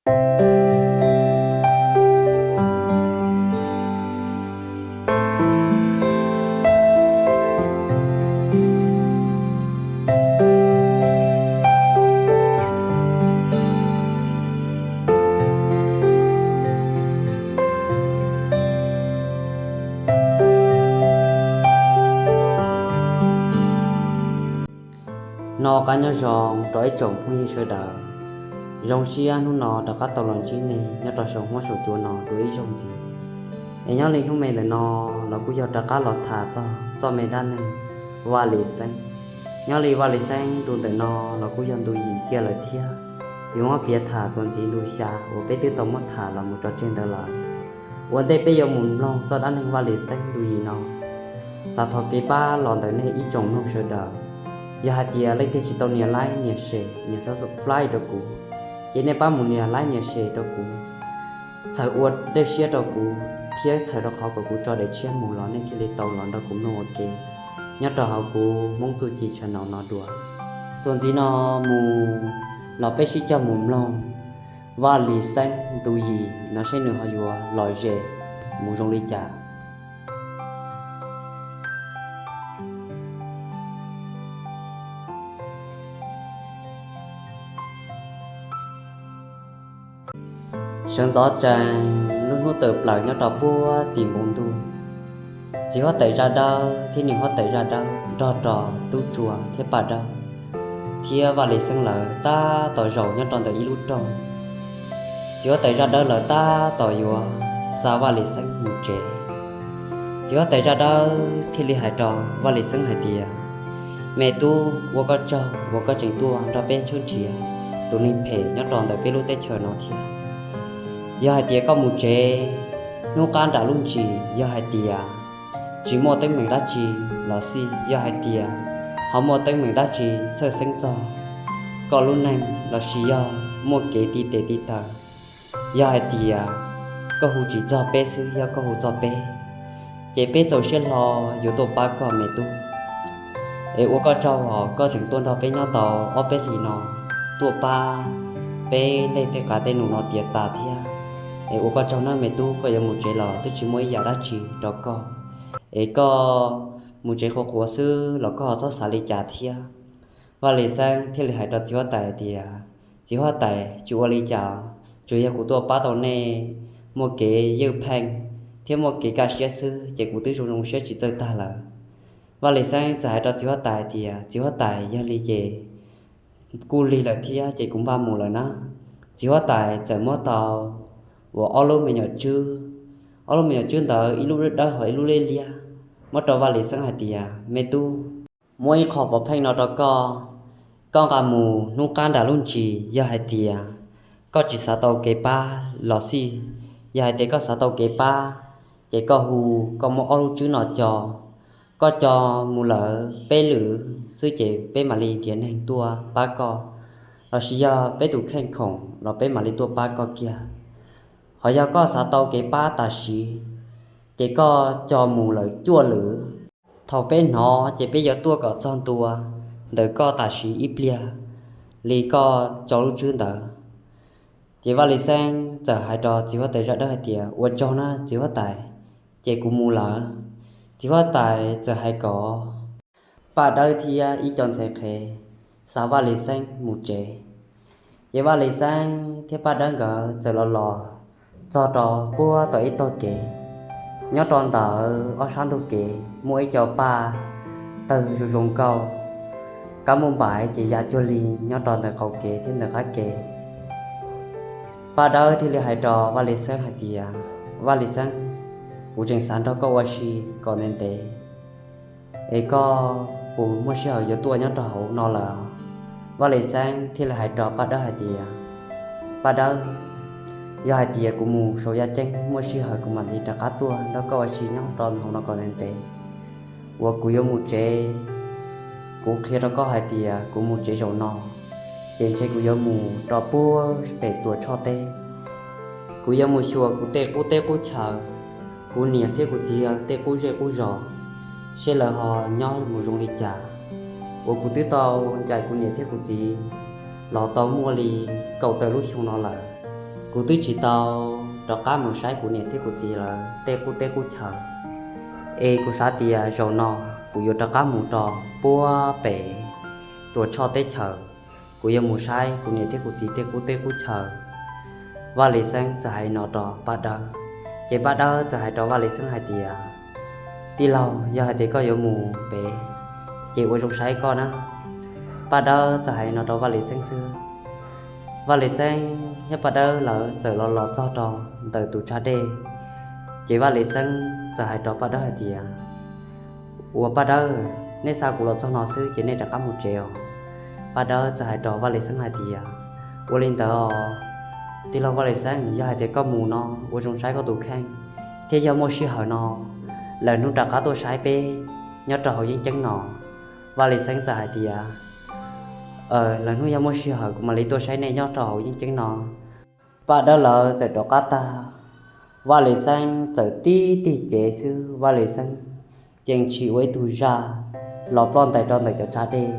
No qab nyob zoo rau ib tsoom phooj ywg sawv daws. Zoo siab hnub no rov qab tau los ntsib nej nyob rau saum huab saum cua no dua ib zaug ntxiv. Es nyob li hnub me ntawm no los kuj yog rov qab los tham txog txoj me dab neeg Vaj Lis Xeeb. Nyob li Vaj Lis Xeeb ntu ntawm no los kuj yog ntu yim kiag lawm thiab. Yuav muab piav tham txuas ntxiv ntu xya uas peb twb tau muab tham los mus tso tseg ntawd lawm. Ua ntej peb yuav mus mloog txoj dab neeg Vaj Lis Xeeb ntu yim no, xav thov kev pab los ntawm nej ib tsoom mloog sawv daws. Yog hais tias leej twg tsis tau nias like nias share nias subscribe rau kuv, ces nej pab mus nias like nias share rau kuv, txhawm ua dej siab rau kuv thiab txhawm rau qhov kom kuv tso daim tshiab mus los nej thiaj li tau los nrog kuv mloog ua ke nyob rau hauv kuv Hmoob Txuj Ci channel no dua. Txuas ntxiv no mus los peb sib cog mus mloog Vaj Lis Xeeb ntu yim no seb nws ho yuav lom zem mus zoo li cas. Sawv ntxov tsees lub hnub tawm plaws nyob rau puag tim npoo ntuj, txiv huab tais Zaj Dawb thiab niam huab tais Zaj Dawb nrog rau Tub Tsua thiab Paj Dawb thiab Vaj Lis Xeeb lawv tab tom zaum nyob rau ntawm ib lub rooj. Txiv huab tais Zaj Dawb lawv tab tom yuav xa Vaj Lis Xeeb mus tsev. Txiv huab tais Zaj Dawb thiaj li hais rau Vaj Lis Xeeb hais tias, me tub, ua koj tsaug uas koj tseem tuaj nrog peb tshawb nrhiav tus neeg phem nyob rau ntawm peb lub teb chaws no thiab. Yog hais tias koj mus tsev hnub qab nram lub ntsis, yog hais tias tsis muaj teeb meem dab tsi los xij, yog hais tias ho muaj teeb meem dab tsi txhawj xeeb txog koj lub neej lossis yog muaj kev ti tes ti taw, yog hais tias koj hu tsis txog peb xwb, yog koj hu txog peb, ces peb txaus siab hlo yuav tuaj pab koj me tub. Es ua koj tsaug os, koj tseem tuaj nrog peb nyob tau ob peb hlis no, tuaj pab peb leg tej qav tej num no tiav tas thiab. Es ua koj tsaug nawb me tub, koj yuav mus tsev los twb tsis muaj ib yam dab tsi rau koj. Es koj mus tsev qhuav qhuav xwb los koj ho txhob xav li cas thiab. Vaj Lis Xeeb thiaj li hais rau txiv huab tais tias, txiv huab tais, tsis ua li cas, tsuas yog kuv tuaj pab tau nej muaj kev ywj pheej thiab muaj kev kaj siab xwb ces kuv twb zoo zoo siab tsis txawj tag lawm. Vaj Lis Xeeb txawm hais rau txiv huab tais tias, txiv huab tais, yog li ces kuj lig lawm thiab ces kuv npaj mus lawm na. Txiv huab tais txawm muab tau uas ob lub me nyuam tswb, ob lub me nyuam tswb ntawd ib lub dawb dawb ho ib lub liab liab, muab rau Vaj Lis Xeeb hais tias, me tub, muab ib qho pov pheej no rau koj, koj nqa mus hnub qab nram lub ntsis, yog hais tias koj tsis xav tau kev pab los xij, yog hais tias koj xav tau kev pab, ces koj hu, koj muab ob lub tswb no co, koj co mus lawm peb lwm xwb ces peb mam li nrhiav neeg tuaj pab koj, lossis yog peb tus kheej khoom los peb mam li tuaj pab koj kiag. Ho yog koj xav tau kev pab tam sim, ces koj co mus lawm cuaj lwm. Thaum peb hnov ces peb yuav tuaj kom txog ntua ntawm koj tam sim ib pliag li koj co lub tswb ntawd. Ces Vaj Lis Xeeb txawm hais rau txiv huab tais Zaj Dawb hais tias, ua tsaug na txiv huab tais, ces kuv mus lawm. Txiv huab tais txawm hais kom Paj Dawb thiab ib co ntxhais qhev xa Vaj Lis Xeeb mus tsev. Ces Vaj Lis Xeeb thiab Paj Dawb nkawd txawm los los txog rau puag tom ib tog kev. Nyob rau ntawm ob sab ntug kev muaj ib co paj tawg zoo zoo nkauj, kab muaj npaim ces ya cuag li nyob rau ntawm qaum kev thiab ntawm qab kev. Paj Dawb thiaj li hais rau Vaj Lis Xeeb hais tias, Vaj Lis Xeeb, kuv tseem xav nrog koj ua si kom ntev ntev, es koj puas muaj sij hawm yuav tuaj nyob rau hauv no lawm? Vaj Lis Xeeb thiaj li hais rau Paj Dawb hais tias, Paj Dawb, yog hais tias kuv mus saum yaj ceeb muaj sij hawm kuv mam li rov qab tuaj nrog koj ua si nyob rau hauv no kom ntev ntev. Uas kuv yuav mus tsev, kuv qhia rau koj hais tias kuv mus tsev zaum no, ces ntshe kuv yuav mus rau puag pem Tuam Tshoj teb. Kuv yuav mus xyuas kuv tej qub teb qub chaw, kuv niam thiab kuv txiv tej qub zej qub zos, seb lawv ho nyob mus zoo li cas. Uas kuv twb tau ncaim kuv niam thiab kuv txiv los tau muaj li kaum tawm lub xyoo no lawm. Kuv twb tsis tau rov qab mus saib kuv niam thiab kuv txiv lawv tej qub teb qub chaw, es kuv xav tias zaum no kuv yuav rov qab mus rau puag pem Tuam Tshoj teb chaws, kuv yuav mus saib kuv niam thiab kuv txiv tej qub teb qub chaw. Vaj Lis Xeeb txawm hais no rau Paj Dawb, ces Paj Dawb txawm hais rau Vaj Lis Xeeb hais tias, Tij laug, yog hais tias koj yuav mus pem, ces ua zoo saib koj na. Paj Dawb txawm hais no rau Vaj Lis Xeeb xwb. Vaj Lis Xeeb thiab Paj Dawb lawv txawm los los txog rau ntawm tus tsag dej, ces Vaj Lis Xeeb txawm hais rau Paj Dawb hais tias, Ua Paj Dawb, nej xa kuv los txog no xwb ces nej rov qab mus tsev os. Paj Dawb txawm hais rau Vaj Lis Xeeb hais tias, Ua li ntawd os, tij laug Vaj Lis Xeeb, yog hais tias koj mus no ua zoo saib koj tus kheej, thiab yog muaj sij hawm no lwm hnub rov qab tuaj saib peb nyob rau hauv yeeb ceeb no. Vaj Lis Xeeb txawm hais tias, Lwm hnub yog muaj sij hawm kuv mam li tuaj saib nej nyob rau hauv yeeb ceeb no. Paj Dawb lawv txawm rov qab tag, Vaj Lis Xeeb txawm tib tig cev xwb, Vaj Lis Xeeb ces tshwm ua ib tug zaj los ploj ntais rau ntawm cov tsag dej.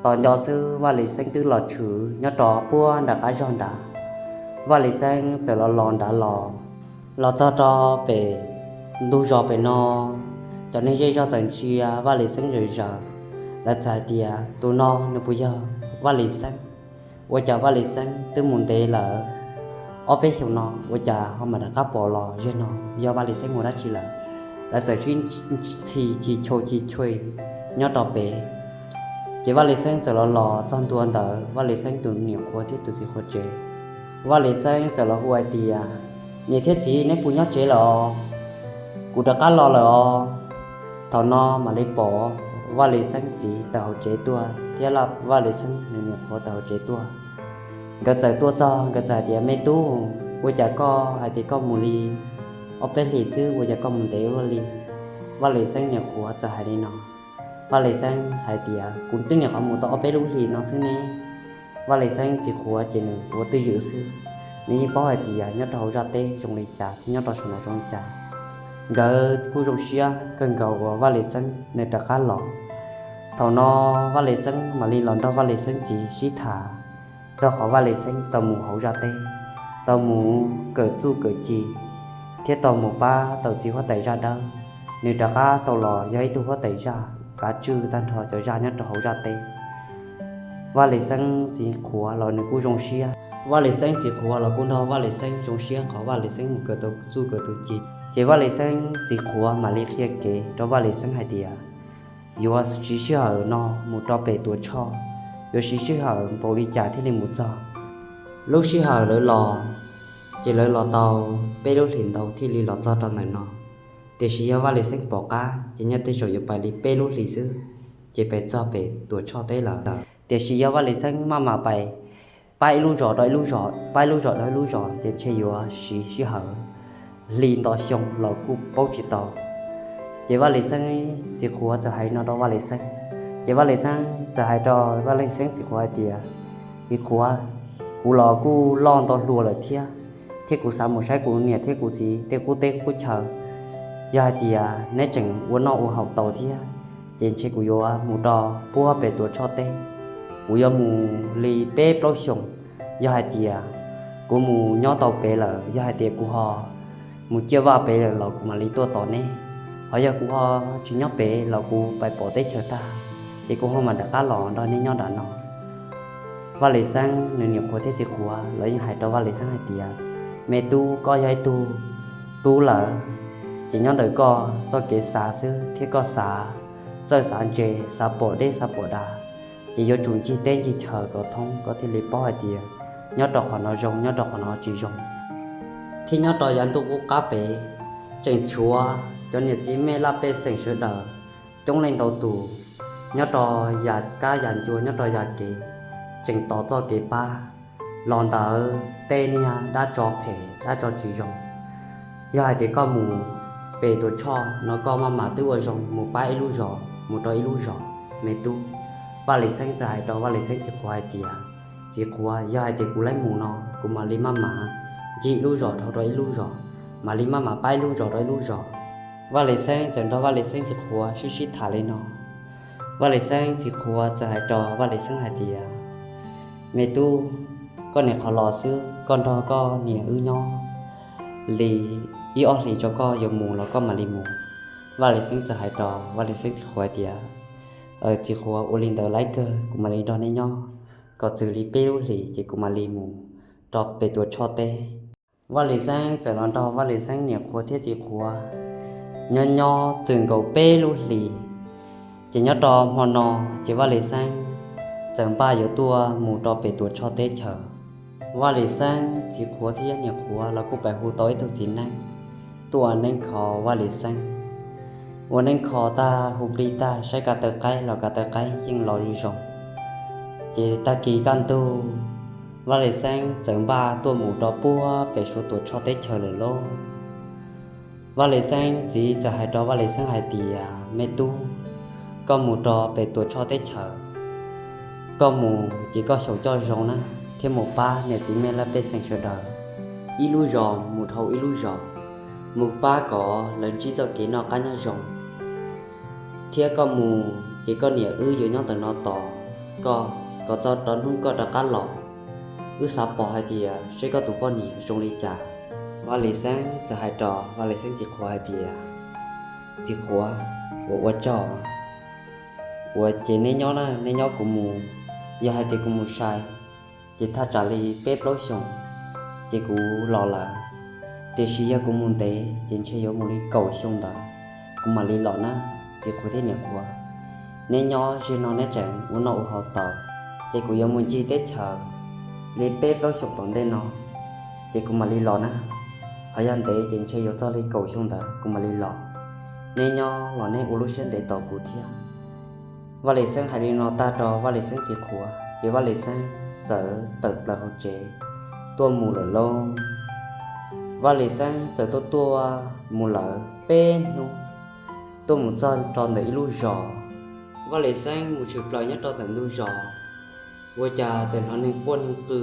Tos nco xwb Vaj Lis Xeeb twb los tshwm nyob rau puag nram qab zog nrad. Vaj Lis Xeeb txawm los los nrad los, los txog rau pem ntug zos pem no, cov neeg zej zog txawm ntsia Vaj Lis Xeeb zom zaws, lawv txawm hais tias, Tus no nws puas yog Vaj Lis Xeeb? Ua cas Vaj Lis Xeeb twb mus ntev lawm ob peb xyoos no, ua cas ho mam rov qab pom los yog no, yog Vaj Lis Xeeb mus dab tsi lawm? Lawv txawm sib ntxhi chis chau chis chau nyob rau pem. Ces Vaj Lis Xeeb txawm los los txog ntua ntawm Vaj Lis Xeeb tus niam qhuav thiab tus txiv qhuav tsev. Vaj Lis Xeeb txawm los hu hais tias, Niam thiab txiv, neb puas nyob tsev lawm os? Kuv rov qab los lawm os. Thaum no mam li pom Vaj Lis Xeeb txiv tawm hauv tsev tuaj thiab Vaj Lis Xeeb nws niam qhuav tawm hauv tsev tuaj. Nkawd txawm tuaj txog, nkawd txawm hais tias, Me tub, ua cas koj hais tias koj mus li ob peb hlis xwb, ua cas koj mus ntev ua luaj li? Vaj Lis Xeeb niam qhuav txawm hais li no. Vaj Lis Xeeb hais tias, Kuv twb nyuam qhuav mus tau ob peb lub hlis no xwb ne. Vaj Lis Xeeb txiv qhuav ces nws ua twj ywm xwb, nws yeej paub hais tias nyob rau hauv zaj teb zoo li cas thiab nyob rau saum no zoo li cas. Nkawd kuj zoo siab kawg nkaus uas Vaj Lis Xeeb nws rov qab los. Thaum no Vaj Lis Xeeb mam li los nrog Vaj Lis Xeeb txiv sib tham txog qhov Vaj Lis Xeeb tau mus hauv zaj teb, tau mus kawm txuj kawm ci, thiab tau mus pab tau txiv huab tais zaj dawb, nws rov qab tau los yog ib tug huab tais zaj kav tswj tag nrho cov zaj nyob rau hauv zaj teb. Vaj Lis Xeeb txiv qhuav los nws kuj zoo siab. Vaj Lis Xeeb txiv qhuav los kuj nrog Vaj Lis Xeeb zoo siab qhov Vaj Lis Xeeb mus kawm tau txuj kawm tus ci. Ces Vaj Lis Xeeb txiv qhuav mam li qhia kev rau Vaj Lis Xeeb hais tias, yuav siv sij hawm no mus rau pem Tuam Tshoj, yuav siv sij hawm npaum li cas thiaj li mus txog. Lub sij hawm lawv los, ces lawv los tau peb lub hlis ntau thiaj li los txog rau ntawm no. Tiam sis yog Vaj Lis Xeeb pom qab ces nyob tej zaum yuav pais li peb lub hlis xwb, ces pais txog pem Tuam Tshoj teb lawm. Tiam sis yog Vaj Lis Xeeb maj mam pais pab ib lub zos rau ib lub zos, pab ib lub zos rau ib lub zos, ces ntshe yuav siv sij hawm hli nto xyoo los kuj paub tsis tau. Ces Vaj Lis Xeeb txiv qhuav txawm hais no rau Vaj Lis Xeeb. Ces Vaj Lis Xeeb txawm hais rau Vaj Lis Xeeb txiv qhuav hais tias, Txiv qhuav, kuv los kuj loj ntau hluas lawm thiab, thiab kuv xav mus saib kuv niam thiab kuv txiv tej qub teb qub chaw. Yog hais tias neb tseem ua noj ua haus tau thiab, ces ntshe kuv yuav mus rau puag pem Tuam Tshoj teb. Kuv yuav mus li peb plaub xyoos. Yog hais tias kuv mus nyob tau pem lawm, yog hais tias kuv ho mus ciaj vaj pem lawm los kuv mam li tuaj tos neb. Ho yog kuv ho tsis nyob pem los kuv pais pom teb chaws tag, ces kuv ho mam rov qab los nrog neb nyob nram no. Vaj Lis Xeeb nws niam qhuav thiab txiv qhuav los yeej hais rau Vaj Lis Xeeb hais tias, Me tub, koj yog ib tug tub lawm, ces nyob ntawm koj txoj kev xav xwb thiab koj xav txawj xav ntse, xav pom deb xav pom dav, ces yuav tsum ncig teb ncig chaw kom thoob koj thiaj li paub hais tias nyob rau qhov no zoo, nyob rau qhov no tsis zoo. Thiab nyob rau yav ntuj qub qab pem tseem tshuav cov niam txiv mej laj pej xeem sawv daws coob leej ntau tus nyob rau yam kab yam ncua, nyob rau yam kev, tseem tos txoj kev pab los ntawd tej niag dab tso phem dab tso tsis zoo. Yog hais tias koj mus pem Tuam Tshoj no koj maj mam twb ua zoo mus pab ib lub zos mus rau ib lub zos, me tub. Vaj Lis Xeeb txawm hais rau Vaj Lis Xeeb txiv qhuav hais tias, Txiv qhuav, yog hais tias kuv laib mus no, kuv mam li maj mam ncig ib lub zos dhau rau ib lub zos, mam li maj mam pab ib lub zos rau ib lub zos. Vaj Lis Xeeb txawm nrog Vaj Lis Xeeb txiv qhuav sib sib tham li no. Vaj Lis Xeeb txiv qhuav txawm hais rau Vaj Lis Xeeb hais tias, Me tub, koj niam qhuav los xwb, koj nrog koj niam wb nyob li ib ob hlis tso, koj yuav mus los koj mam li mus. Vaj Lis Xeeb txawm hais rau Vaj Lis Xeeb txiv qhuav tias, Txiv qhuav, ua li ntawd laib kawg, kuv mam li nrog nej nyob kom txog li peb lub hlis ces kuv mam li mus rau pem Tuam Tshoj teb. Vaj Lis Xeeb txawm los nrog Vaj Lis Xeeb niam qhuav thiab txiv qhuav nyob nyob txog nkaus peb lub hlis. Ces nyob rau hmo no, ces Vaj Lis Xeeb txawm npaj yuav tuaj mus rau pem Tuam Tshoj teb chaws. Vaj Lis Xeeb txiv qhuav thiab niam qhuav los kuj pab hu tau ib tug txiv neeb tuaj ua neeb kho Vaj Lis Xeeb. Ua neeb kho tag, hu plig tag, saib ko taw qaib los ko taw qaib yeej los zoo zoo. Ces tag kis kaj ntug, Vaj Lis Xeeb txawm npaj tuaj mus rau puag pem suav Tuam Tshoj teb chaws lawm lauj. Vaj Lis Xeeb txiv txawm hais rau Vaj Lis Xeeb hais tias, Me tub, koj mus rau pem Tuam Tshoj teb chaws, koj mus ces koj xyaum coj zoo na, thiab mus pab niam txiv mej laj pej xeem sawv daws ib lub zos mus dhau ib lub zos, mus pab kom lawv ntsib txoj kev noj qab nyob zoo. Thiab koj mus ces koj niam wb yuav nyob ntawm no tos koj kom txog rau hnub koj rov qab los, wb xav pom hais tias seb koj tus poj niam zoo li cas. Vaj Lis Xeeb txawm hais rau Vaj Lis Xeeb txiv qhuav hais tias, Txiv qhuav, ua ua tsaug, ua ces neb nyob na, neb nyob kuv mus, yog hais tias kuv mus sai ces thaj tsam li peb plaub xyoos ces kuv los lawm. Tiam sis yog kuv mus ntev ces ntshe yuav mus li kaum xyoo ntawd kuv mam li los na. Txiv qhuav thiab niam qhuav, neb nyob ze no neb tseem ua noj ua haus tau, ces kuv yuav mus ncig teb chaws li peb plaub xyoos tom ntej no ces kuv mam li los na. Ho yog ntev ces ntshe yuav txog li kaum xyoo ntawd kuv mam li los. Neb nyob los neb ua lub siab ntev tos kuv thiab. Vaj Lis Xeeb hais li no tag rau Vaj Lis Xeeb txiv qhuav ces Vaj Lis Xeeb txawm tawm plaws hauv tsev tuaj mus lawm lauj. Vaj Lis Xeeb txawm tuaj tuaj mus lawm peb hnub, tuaj mus txog rau ntawm ib lub zos. Vaj Lis Xeeb mus tshwm plaws nyob rau ntawm ntug zos, ua cas txawm hnov neeg quaj neeg qw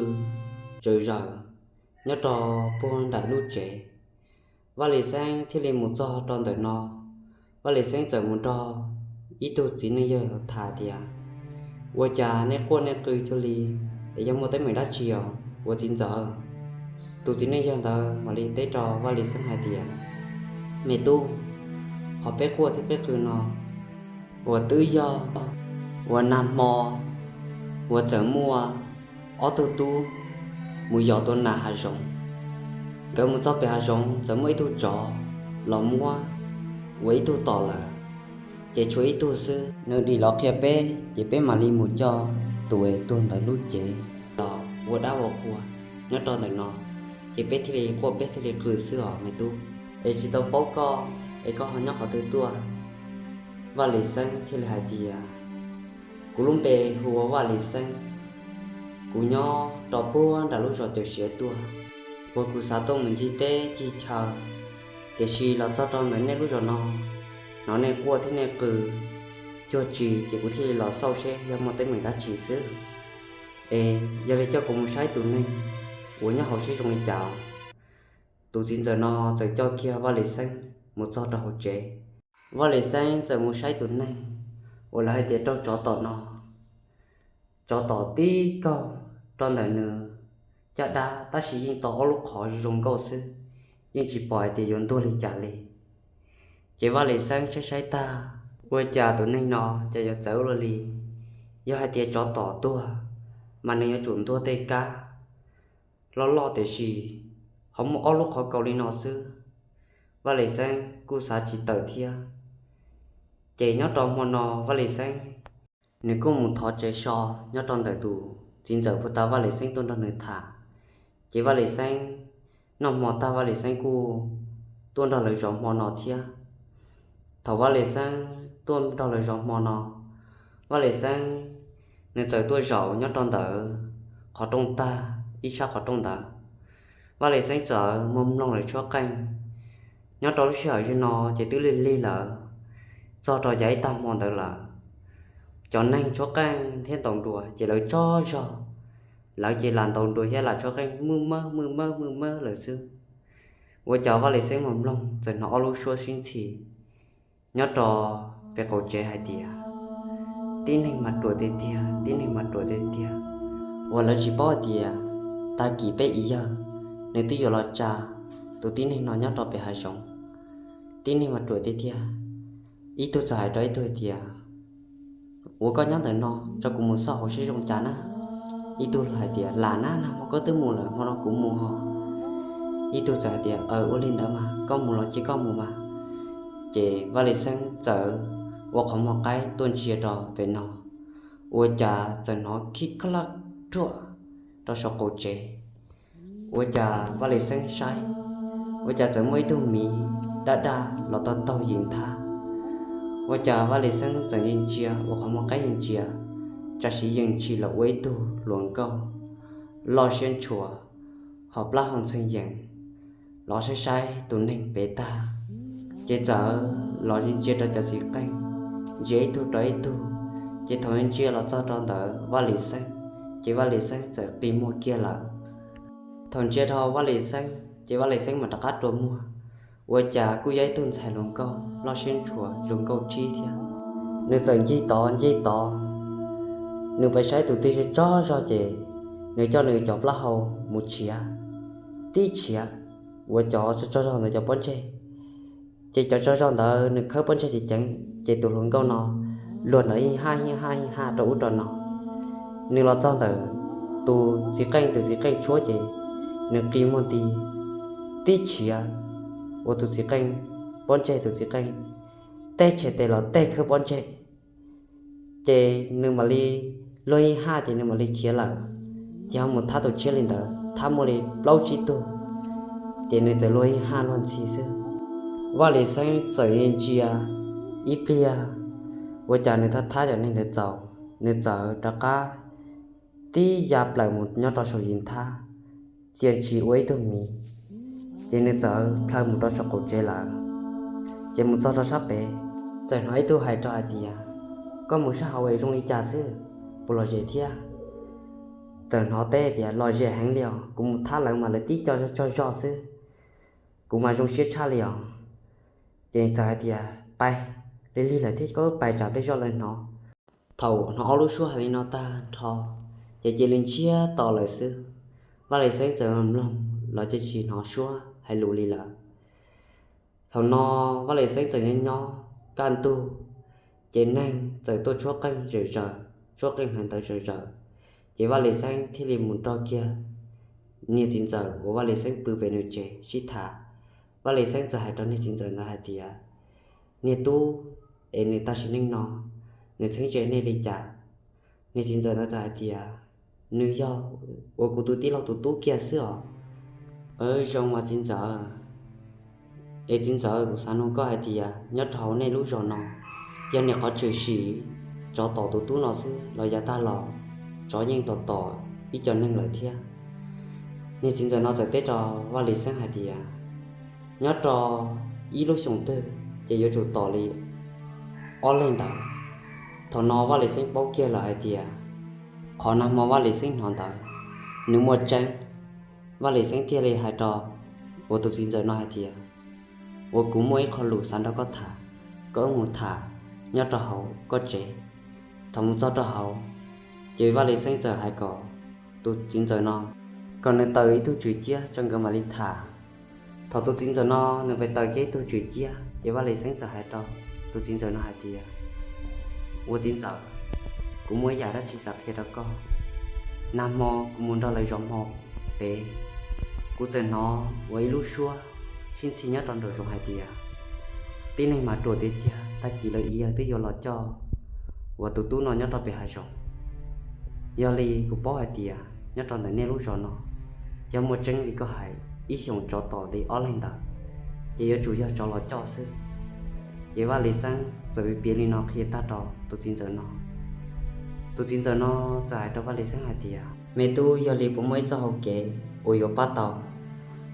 tsawv zaws nyob rau puag nram lub tsev. Vaj Lis Xeeb thiaj li mus txog rau ntawm no. Vaj Lis Xeeb txawm mus nrog ib tug txiv neej yawg tham tias, Ua cas nej quaj nej qw cuag li es yog muaj teeb meem dab tsi os ua txiv ntxawm? Tus txiv neej yawg ntawd mam li teb rau Vaj Lis Xeeb hais tias, Me tub, qhov peb quaj thiab peb qw no uas twb yog uas nag hmo uas txawm muaj ob tug tub mus yos tua nas hav zoov. Nkawd mus txog pem hav zoov txawm muaj ib tug tsov los muab ua ib tug tom lawm, ces tshuav ib tug xwb, nws dim los qhia peb ces peb mam li mus coj tus uas tuag ntawd lub cev los ua dab ua qhua nyob rau ntawm no, ces peb thiaj li quaj peb thiaj li qw xwb os me tub, es tsis tau paub koj es koj ho nyob qhov twg tuaj. Vaj Lis Xeeb thiaj li hais tias, Kuv lub npe hu ua Vaj Lis Xeeb, kuv nyob rau puag nram lub zos Cawm Siav tuaj, uas kuv xav tuaj mus ncig teb ncig chaw, tiam sis los txog rau ntawm nej lub zos no, hnov nej quaj thiab nej qw cuag tsi ces kuv thiaj li los xauj seb yog muaj teeb meem dab tsi xwb. Es yog li coj kuv mus saib tus neeg uas nyob hauv seb zoo li cas. Tus txiv ntxawm no txawm coj kiag Vaj Lis Xeeb mus txog rau hauv tsev. Vaj Lis Xeeb txawm mus saib tus neeg uas lawv hais tias raug tsov tom no, tsov tom tib kaug rau ntawm nws caj dab, tab sis yeej tau ob lub qhov zoo nkauj xwb, yeej tsis pom hais tias yuav ntuag li cas li. Ces Vaj Lis Xeeb saib saib tag, ua cas tus neeg no ces yuav txawv ua luaj li. Yog hais tias tsov tom tuag, mas nws yuav tsum ntuag tej kab loj loj, tiam sis ho muaj ob lub qhov kaus li no xwb. Vaj Lis Xeeb kuj xav tsis tawm thiab. Ces nyob rau hmo no Vaj Lis Xeeb nws kuj mus thov tsev so nyob rau ntawm tus txiv ntxawm puag ta Vaj Lis Xeeb tuaj nrog nws tham. Ces Vaj Lis Xeeb noj hmo tag Vaj Lis Xeeb kuj tuaj nrog lawv zov hmo no thiab. Thaum Vaj Lis Xeeb tuaj nrog lawv zov hmo no, Vaj Lis Xeeb nws txawm tuaj zaum nyob rau ntawm qhov rooj tag, ib sab qhov rooj ntawd. Vaj Lis Xeeb txawm mus mloog lawv tshuab qeej. Nyob rau lub sij hawm no ces twb lig lig lawm, txog rau yav ib tag hmo ntawd lawm. Cov neeg tshuab qeej thiab ntaus nruas ces lawv tsaug zog, lawv ces lam ntaus nruas thiab lam tshuab qeej maj maj maj maj maj maj lawm xwb. Ua cas Vaj Lis Xeeb mus mloog txawm hnov ob lub suab sib ntxhi nyob rau pem qaum tsev hais tias, Tib neeg mas ruam tiag tiag, tib neeg mas ruam tiag tiag. Uas lawv tsis paub hais tias tag kis peb ib yawg, nws twb yuav los tsa tus tib neeg no nyob rau pem hav zoov. Tib neeg mas ruam tiag tiag. Ib tug txawm hais rau ib tug hais tias, ua koj nyob ntawm no tso kuv mus xauj hauv seb zoo cas na. Ib tug hais tias, lam na, nag hmo koj twb mus lawm, hmo no kuv mus ho. Ib tug txawm hais tias, aw, ua li ntawd mas koj mus los cia koj mus mas. Ces Vaj Lis Xeeb txawm ua qhov muag qaib tuaj ntsia rau pem no, ua cas txawm hnov khib kha laj ruaj rau saum qaum tsev. Ua cas Vaj Lis Xeeb saib, ua cas txawm muaj ib tug miv daj daj los taug taug yim nthab. Ua cas Vaj Lis Xeeb txawm ntsia ntsia ua qhov muag qaib ntsia, tsam sim yeej tshis los ua ib tug hluas nkauj loj siab ntshua, ho plaub hau ntxhee yees, los saib saib tus neeg pem tag. Ces txawm los ntsia rau cov txiv qeej, ntsia ib tug rau ib tug. Ces thaum ntsia los txog rau ntawm Vaj Lis Xeeb, ces Vaj Lis Xeeb txawm qi muag kiag lawm. Thaum ntsia rau Vaj Lis Xeeb ces Vaj Lis Xeeb mam rov qab rua muag, ua cas kuj yog ib tug ntxhais hluas nkauj loj siab ntshua zoo nkauj thib thiab. Nws txawm ncig tod ncig tod, nws pais saib tus twg tsaug tsaug zog ces nws coj nws cov plaub hau mus tshiav, tib tshiav ua cov tsaug tsaug zog ntawd cov pob ntseg. Ces cov tsaug zog ntawd nws khawb pob ntseg ceev ceev, ces tus hluas nkauj no luag nrov ib haj ib haj ib haj rau ub rau no. Nws los txog ntawm tus txiv qeej, tus txiv qeej tshuab ces nws qi muag nti, tib tshiav ua tus txiv qeej pob ntseg, tus txiv qeej tej tshiav tes los tej khawb pob ntseg. Ces nws mam li luag ib haj ces nws mam li khiav lawm. Ces ho mus thab tus tshiab li ntawd, thab muaj li plaub tsib tug, ces nws txawm luag ib haj luag ntxhi xwb. Vaj Lis Xeeb txawm ntsia ib pliag, ua cas nws thab thab cov neeg ntawd txaus, nws txawm rov qab tib ya plaws mus nyob rau saum yim nthab, txia ntshis ua ib tug miv, ces nws txawm plhaw mus rau saum qaum tsev lawm. Ces mus txog rau sab pem, txawm hnov ib tug hais rau hais tias, koj mus sab hauv es zoo li cas xwb, puas lom zem thiab? Txawm hnov teb tias, lom zem heev li os, kuv mus thab lawv mas lawv tib co tsaug zog xwb, kuv mas zoo siab tshaj li os. Ces txawm hais tias, pais, lig lig lawm thiab koj pais tsam pliag zoj lawv hnov. Thaum hnov ob lub suab hais li no tag nrho, ces cia li ntsiag to lawm xwb. Vaj Lis Xeeb txawm mloog los cia tsis hnov suab hais lus li lawm. Thaum no Vaj Lis Xeeb txawm nyob nyob kaj ntug, ces neeg txawm tuaj tshuab qeej zawm zaws, tshuab qeej hneev ntawd zawm zaws. Ces Vaj Lis Xeeb thiaj li mus nrog kiag niag txiv ntxawm uas Vaj Lis Xeeb pw pem nws tsev sib tham. Vaj Lis Xeeb txawm hais rau niag txiv ntxawm ntawd hais tias, niag tub, es nws tag sim neej no nws txheeb ze nej li cas? Niag txiv ntxawm ntawd txawm hais tias, nws yog uas kuv tus tij laug tus tub kiag xwb os. Aw, zoo mas txiv ntxawm. Es txiv ntxawm, kuv xav nug koj hais tias nyob rau hauv nej lub zos no, yog niam qhov tshwm sim tsov tom tus tub no xwb los yav tag los tsov yeej tom tom ib co neeg lawm thiab? Niag txiv ntxawm no txawm teb rau Vaj Lis Xeeb hais tias, nyob rau ib lub xyoos twg ces yuav tsum tom li ob leeg ntawd. Thaum no Vaj Lis Xeeb paub kiag lawm hais tias qhov nag hmo Vaj Lis Xeeb hnov ntawd nws muaj tseeb. Vaj Lis Xeeb thiaj li hais rau uas tus txiv ntxawm no hais tias, uas kuv muaj ib qho lus xav nrog koj tham, koj wb mus tham nyob rau hauv koj tsev. Thaum mus txog rau hauv, ces Vaj Lis Xeeb txawm hais kom tus txiv ntxawm no kom nws taws ib tug tswm ciab tso nkawd mam li tham. Thaum tus txiv ntxawm no nws pais taws kiag ib tug tswm ciab, ces Vaj Lis Xeeb txawm hais rau tus txiv ntxawm no hais tias, ua txiv ntxawm, kuv muaj ib yam dab tsi xav qhia rau koj. Nag hmo kuv mus nrog lawv zov hmo pem, kuv txawm hnov ua ib lub suab sib ntxhi nyob rau nraum zoov hais tias, tib neeg mas ruam tiag tiag, tag kis lawv ib yawg twb yuav los coj uas tus tub no nyob rau pem hav zoov. Yog li kuv paub hais tias nyob rau ntawm nej lub zos no, yog muaj tseeb li koj hais, ib xyoos tsov tom li ob leeg ntawd, ces yuav tsum yog tsov los coj xwb. Ces Vaj Lis Xeeb txawm piav li no qhia tag rau tus txiv ntxawm no. Tus txiv ntxawm no txawm hais rau Vaj Lis Xeeb hais tias, me tub, yog li puas muaj ib txoj hau kev uas yuav pab tau?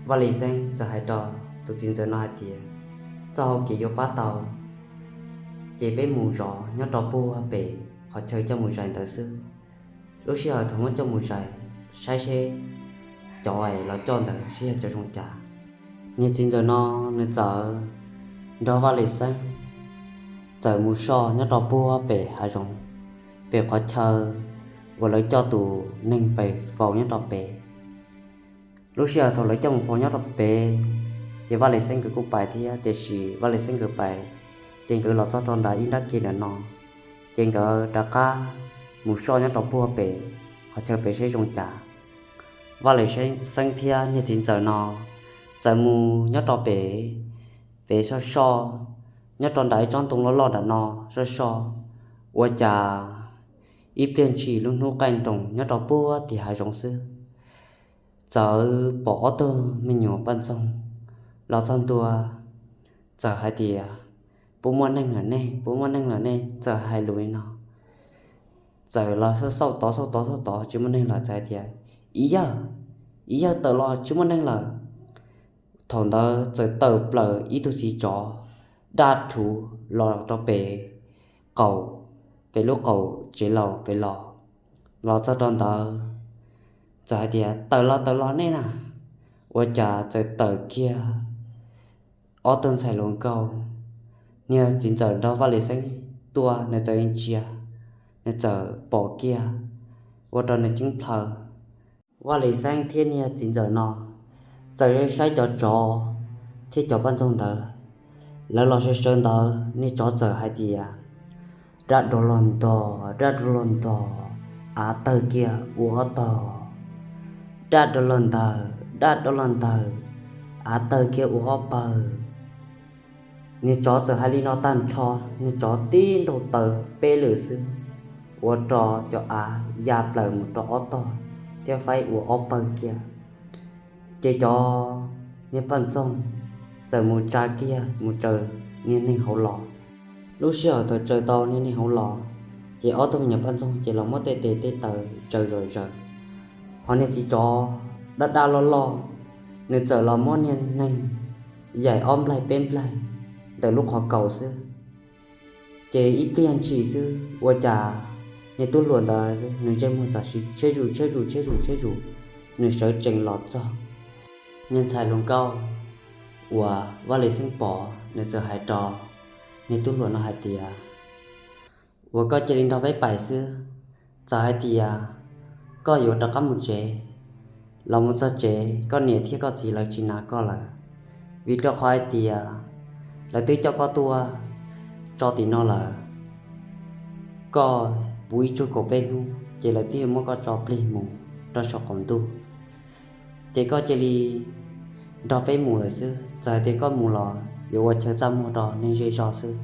Vaj Lis Xeeb txawm hais rau tus txiv ntxawm no hais tias, txoj hau kev yuav pab tau, ces peb mus zov nyob rau puag pem qhov chaw coj mus zais ntawd xwb. Lub sij hawm thaum muab coj mus zais, saib seb cov es los coj ntawd seb yog cov zoo cas. Niag txiv ntxawm no nws txawm nrog Vaj Lis Xeeb txawm mus soj nyob rau puag pem hav zoov, pem qhov chaw uas lawv coj tus neeg pem faus nyob rau pem. Lub sij hawm thaum lawv coj mus faus nyob rau pem, ces Vaj Lis Xeeb nkawd kuj pais thiab, tiam sis Vaj Lis Xeeb nkawd pais, ces nkawd los txog rau nram ib nrab ke ntawm no, ces nkawd rov qab mus soj nyob rau puag pem qhov chaw pem seb zoo cas. Vaj Lis Xeeb thiab niag txiv ntxawm no txawm mus nyob rau pem, pem soj soj, nyob rau nram ib tsob ntoo loj loj nram no soj soj, ua cas ib pliag ntshis lub hnub qaij nroos nyob rau puag tim hav zoov xwb, txawm pom ob tug me nyuam poj ntxoog los txog ntua, txawm hais tias, Puas muaj neeg lawm ne? Puas muaj neeg lawm ne? Txawm hais lus li no. Txawm los xauj tod xauj tod xauj tod tsis muaj neeg lawm, txawm hais tias, Ib yawg, ib yawg, tawm los, tsis muaj neeg lawm. Thaum ntawd txawm tawm plaws ib tug txiv tsov daj rhuv los rau pem qaum, pem lub qaum tsev laus pem los. Los txog rau ntawd txawm hais tias, Tawm los, tawm los nej na. Ua cas txawm tawm kiag ob tug ntxhais hluas nkauj, niag txiv ntxawm nrog Vaj Lis Xeeb tuaj, nws txawm ntsia, nws txawm pom kiag, ua rau nws ceeb plhaw. Vaj Lis Xeeb thiab niag txiv ntxawm no txawm saib cov tsov thiab cov poj ntxoog ntawd, lawv los sawv sawv ntawd, niag tsov txawm hais tias, Daj rov los ntog, daj rov los ntog, av tawg kiag ua ob tog. Daj rov los ntawg, daj rov los ntawg, av tawg kiag ua ob pawg. Niag tsov txawm hais li no tag nrho, niag tsov tib ntaug taw peb lwm xwb, ua rau cov av ya plaws mus rau ob tog thiab faib ua ob pawg kiag. Ces cov niag poj ntxoog txawm mus tsa kiag mus tsaws niag neeg hauv los. Lub sij hawm thaum tsaws tau niag neeg hauv los, ces ob tug me nyuam poj ntxoog ces los muab tej tes tej taw tsaws zom zaws. Ho niag txiv tsov daj daj loj loj, nws txawm los muab niag neeg yaim ob nplaig peb nplaig ntawm lub qhov kaus xwb. Ces ib pliag ntshis xwb ua cas niag tub hluas ntawd nws ntsej muag txawm siv tshiab zus tshiab zus tshiab zus tshiab zus, nws sawv tsees los txog. Niag ntxhais hluas nkauj uas Vaj Lis Xeeb pom, nws txawm hais rau niag tub hluas no hais tias, Uas koj cia li nrog peb pais xwb, txawm hais tias koj yuav rov qab mus tsev, los mus txog tsev koj niam thiab koj txiv lawv tsis hnav koj lawm, vim rau qhov hais tias lawv twb coj koj tuaj tso tim no lawm. Koj puv ib tsug kaum peb hnub ces lawv twb yuav muab koj tso plig mus rau saum qaum ntuj. Ces koj cia li nrog peb mus lawm xwb, txawm hais tias koj mus los yuav ua chaw txaj muag rau neeg zej zog xwb.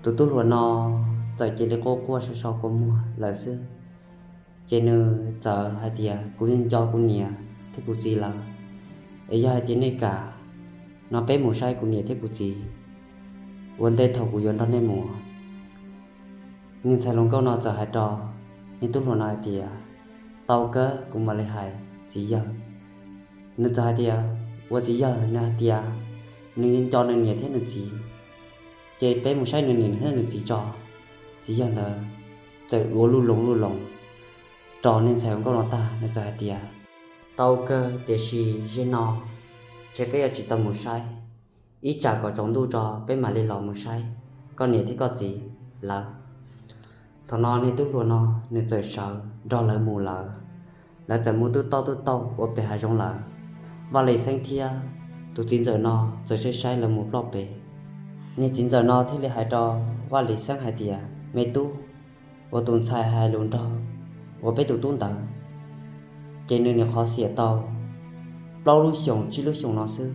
Tus tub hluas no txawm cia li quaj quaj so so kua muag lawm xwb. Ces nws txawm hais tias, Kuv yeej nco kuv niam thiab kuv txiv lawm, es yog hais tias nej kam no peb mus saib kuv niam thiab kuv txiv ua ntej thaum kuv yuav nrog nej mus. Niag ntxhais hluas nkauj no txawm hais rau niag tub hluas no hais tias, Tau kawg, kuv mam li hais txiv yawg. Nws txawm hais tias, Ua txiv yawg, nws hais tias nws nco nws niam thiab nws txiv, ces peb mus saib nws niam thiab nws txiv tso. Txiv yawg ntawd txawm ua luj loos luj loos rau niag ntxhais hluas nkauj no tag, nws txawm hais tias, Tau kawg, tiam sis zaum no ntshe peb yuav tsis tau mus saib, ib tsam kom tsaus ntuj tso peb mam li los mus saib koj niam thiab koj txiv lawv. Thaum no niag tub hluas no nws txawm sawv nrog lawv mus lawm. Lawv txawm mus twb tauj twb tauj ua pem hav zoov lawm. Vaj Lis Xeeb thiab tus txiv ntxawm no txawm saib saib lawv mus ploj pem. Niag txiv ntxawm no thiaj li hais rau Vaj Lis Xeeb hais tias, Me tub, uas tus ntxhais hais lus nrog uas peb tus tub ntawd, ces nws nyuam qhuav xiam tau plaub lub xyoos tsib lub xyoos no xwb,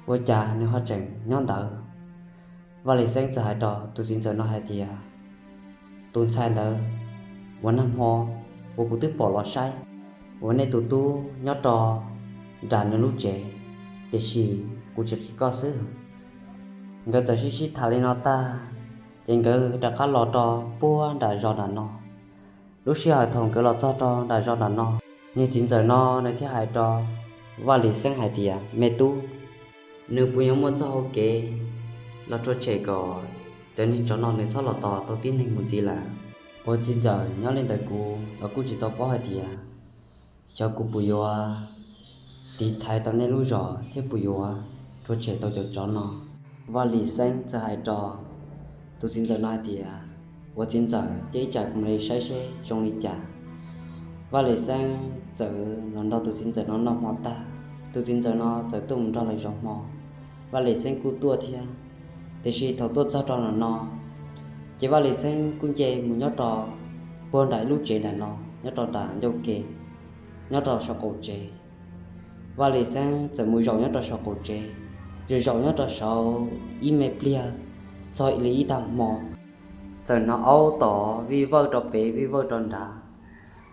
ua cas nws ho tseem nyob ntawd? Vaj Lis Xeeb txawm hais rau tus txiv ntxawm no hais tias, Tus ntxhais ntawd uas nag hmo uas kuv twb pom los saib uas nej tus tub nyob rau nram nws lub tsev, tiam sis kuv tsis qhia koj xwb. Nkawd txawm sib sib tham li no tag, ces nkawd rov qab los rau puag nram zos nram no. Lub sij hawm thaum nkawd los txog rau nram zos nram no, niag txiv ntxawm no nws thiaj hais rau Vaj Lis Xeeb hais tias, Me tub, nws puas yuav muaj txoj hau kev los rhuav tshem kom cov niag tsov no nws txhob los tos tau tib neeg mus ntxiv lawm? Ua txiv ntxawm, nyob li ntawm kuv los kuj tsis tau paub hais tias xyov kuv puas yuav tiv thaiv tau nej lub zos thiab puas yuav rhuav tshem tau cov tsov no. Vaj Lis Xeeb txawm hais rau tus txiv ntxawm no hais tias, Ua txiv ntxawm, cia ib tsam kuv mam li saib seb zoo li cas, Vaj Lis Xeeb txawm los nrog tus txiv ntxawm no noj hmo tag, tus txiv ntxawm no txawm tuaj mus nrog lawv zov hmo, Vaj Lis Xeeb kuj tuaj thiab. Tiam sis thaum tuaj txog rau no no, ces Vaj Lis Xeeb kuj nce mus nyob rau puag nram ib lub tsev nram no, nyob rau nram ncauj ke, nyob rau saum qaum tsev. Vaj Lis Xeeb txawm mus zaum nyob rau saum qaum tsev, zaum zaum nyob rau saud ib me pliag, txog li ib tag hmo, txawm hnov aub tom vij vawj rau pem vij vawj rau nrad.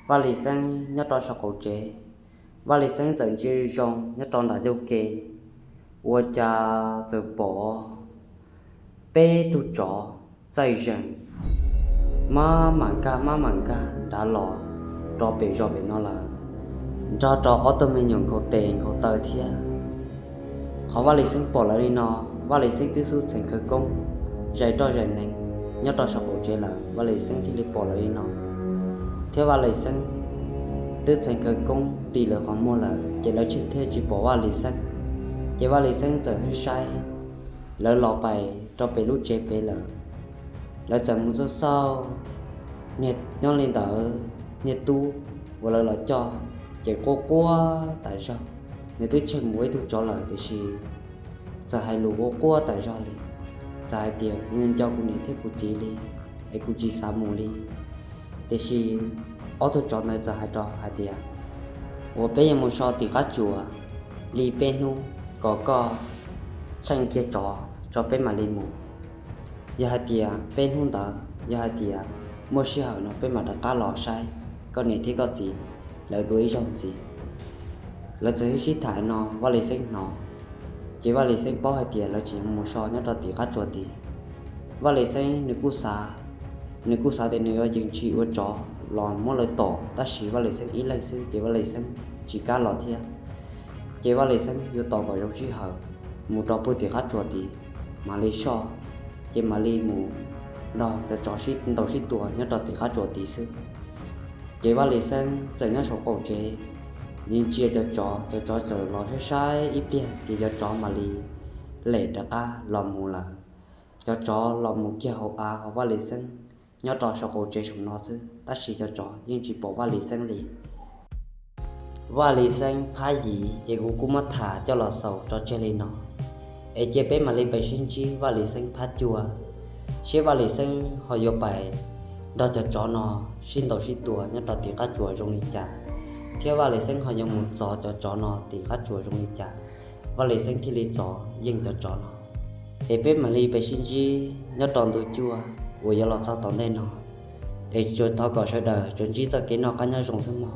Vaj Lis Xeeb nyob rau saum qaum tsev, Vaj Lis Xeeb txawm ntsia zoo nyob rau nram ncauj ke, ua cas txawm pom peb tug tsov txaij zeeg maj mam nkag maj mam nkag nrad los rau pem zos pem no lawm, nrog rau ob tug me nyuam nkhaus tes nkhaus taw thiab. Qhov Vaj Lis Xeeb pom lawv li no, Vaj Lis Xeeb twb xub txheev khawv koob zais roj zais nees nyob rau saum qaum tsev lawm, Vaj Lis Xeeb thiaj li pom lawv li no. Thiab Vaj Lis Xeeb twb txheev khawv koob nti lawv qhov muag lawm, ces lawv thiaj tsis pom Vaj Lis Xeeb. Ces Vaj Lis Xeeb txawm saib lawv los pais rau pem lub tsev pem lawm. Lawv txawm mus xauj xauj, niag nyob li ntawd, niag tub uas lawv los coj ces quaj quaj tas zog. Nws twb tsheej mus ua ib tug tsov lawm tiam sis txawm hais lus quaj quaj tas zog li, txawm hais tias, Kuv nco kuv niam thiab kuv txiv li, es kuv tsis xav mus li. Tiam sis ob tug tsov ntawd txawm hais rau hais tias, Uas peb yuav mus so tim qab tsuas li peb hnub, kom koj tsheej kiag tsov tso peb mam li mus. Yog hais tias peb hnub ntawd yog hais tias muaj sij hawm no peb mam rov qab los saib koj niam thiab koj txiv lawv dua ib zaug ntxiv. Lawv txawm sib sib tham no Vaj Lis Xeeb hnov, ces Vaj Lis Xeeb paub hais tias lawv tseem mus so nyob rau tim qab tsuas tid. Vaj Lis Xeeb nws kuj xav, nws kuj xav tias nws yuav yees tsis ua tsov los muab lawv tom, tab sis Vaj Lis Xeeb ib leeg xwb ces Vaj Lis Xeeb tsis kam los thiab. Ces Vaj Lis Xeeb yuav tos kom zoo sij hawm mus rau puag tim qab tsuas tid, mam li soj, ces mam li mus nrog cov tsov sib ntaus sib tua nyob rau tim qab tsuas tid xwb. Ces Vaj Lis Xeeb txawm nyob saum qaum tsev, ntsia cov tsov, cov tsov txawm los saib saib ib pliag ces cov tsov mam li lem rov qab los mus lawm. Cov tsov los mus kiag hauv av, hos Vaj Lis Xeeb nyob rau saum qaum tsev saum no xwb, tab sis cov tsov yeej tsis pom Vaj Lis Xeeb li. Vaj Lis Xeeb phab yim ces kuv kuj muab tham coj los xaus tso tseg li no, es cia peb mam li pes sib ntsib Vaj Lis Xeeb phab cuaj, seb Vaj Lis Xeeb ho yuav pais nrog cov tsov no sib ntaus sib tua nyob rau tim qab tsuas zoo li cas, thiab Vaj Lis Xeeb ho yuav mus txov cov tsov no tim qab tsuas zoo li cas, Vaj Lis Xeeb thiaj li txov yeej cov tsov no. Es peb mam li pes sib ntsib nyob rau ntu cuaj uas yuav los txog tom ntej no. Es tsuas thov kom sawv daws tsuas ntsib txoj kev noj qab nyob zoo xwb mog.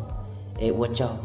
Es ua tsaug.